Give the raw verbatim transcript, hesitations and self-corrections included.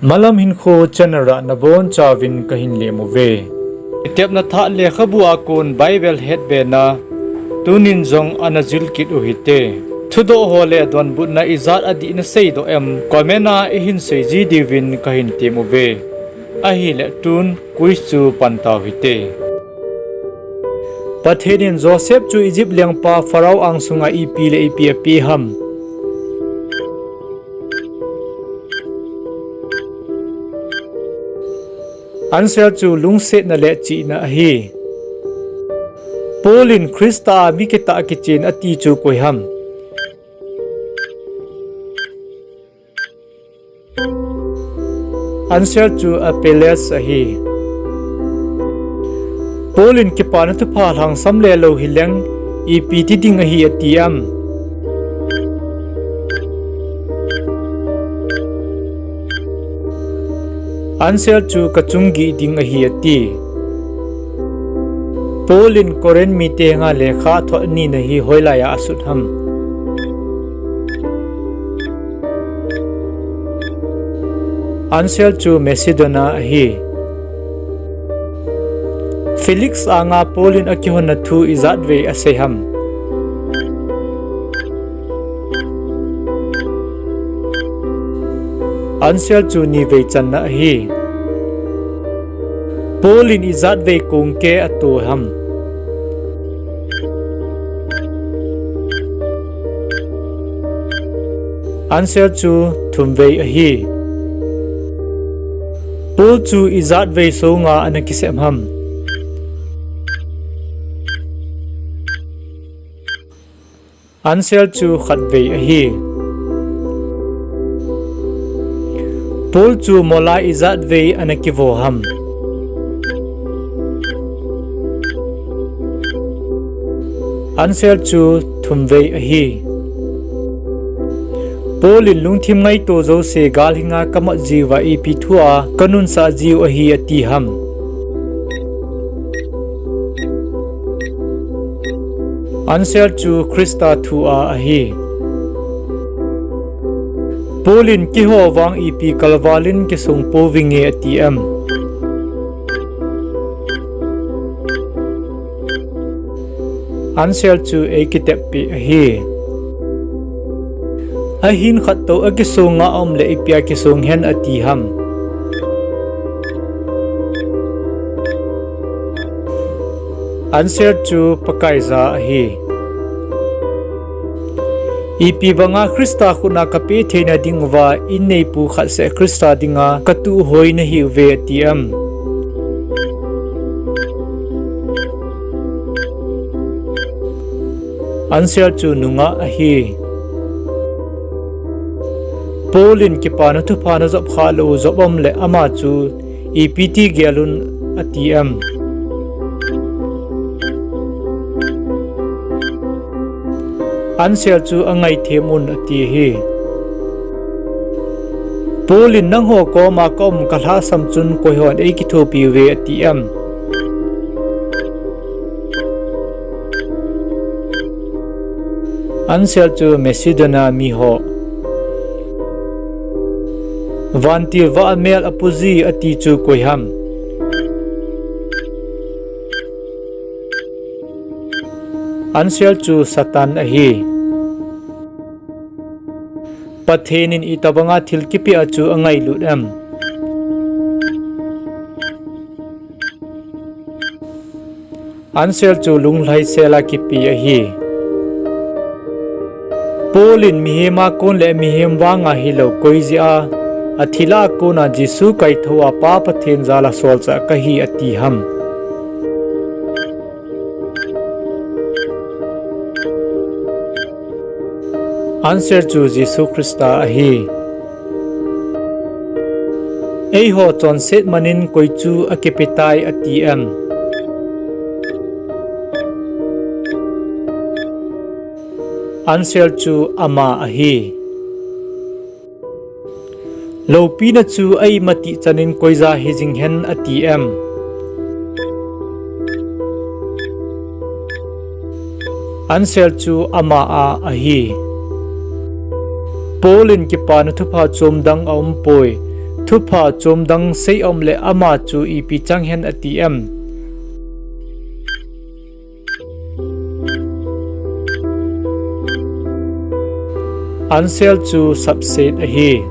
Malam Hinkho channel a nabonchauvin kahin lem uve. Itepna thah lekhabu a kon Bible hetbena tunin jong ana jil kit u hite. Thudoh ho le donbutna ijat adih naseidoh em, comment a ihin seiji diuvin kahin tem uve. Ahile tun quiz chu pan tau hite. Pathen in Joseph chu Egypt lengpa Pharaoh angsunga ipi le ipi apeh ham? Answer chu lungsetna le chihna ahi. Paul in Christa a mi kitah kichen ati chu koi ham? Answer chu Apelles ahi. Paul in Kipana Thupha lhangsam le lou hileng ipi ti ding ahi ati am? Answer chu kachung gih ding ahi ati. Paul in Corinth mite henga lekha athot anina hi hoilai a asut ham? Answer chu Macedonia ahi. Felix anga Paul in akihonna thu ijatvei asei ham? Answer chu nivei channa ahi. Paul in ijatvei kongkeh ato ham? Answer chu thumvei ahi. Paul chu ijatvei songa ana kisem ham? Answer chu khatvei ahi. Paul chu mola ijatvei ana kivo ham? Answer chu thumvei ahi. Paul in lungthim ngaito jouse galhinga kamat jiuva ipi thua kanunsah jiu ahi ati ham? Answer chu Christa thua ahi. Paul in keiho vang ipi kalvalin kisong pouvinge ati am? Answer chu eikiteppeh ahi. Ahin khattou akisonga aumle ipia kisong hen ati ham? Answer chu Pakaiya ahi. Ipi banga Christa khutna kapeh theina dinguva inneipu khatseh Christa dinga katuhoi nahiuve ati am? Answer chu nungah ahi. Paul in Kipana Thupha najop khah lou u jop aumle ama chu ipi ti gelun ati am? Answer chu angaithem un ati ahi. Paul in nangho koma kaum kalhahsam chun koihon eikithopiuve ati am? Answer chu Macedonia miho. Vantil vah a mel apuji ati chu koiham? Answer chu Satan ahi. Pathen in itobanga thil kipeh a chu angailut em? Answer chu lunglhaisel a kipe ahi. Paul in mihem a kon le mihem vanga hilou koi jeh a, athilha a kona Jesu kaithou a Pa Pathen jal a solchah kahi ati ham? Answer chu Jesu Christa ahi. Eiho chonset manin koi chu akipetai ati em? Answer chu ama ahi. Loupina chu a-imatih chanin koija hijing hen ati em? Answer chu ama a ahi. Paul in Kipana Thupha chom dang aumpoi. Thupha chomdang sei aum le ama chu ipi chang hen ati em? Answer chu sapset ahi.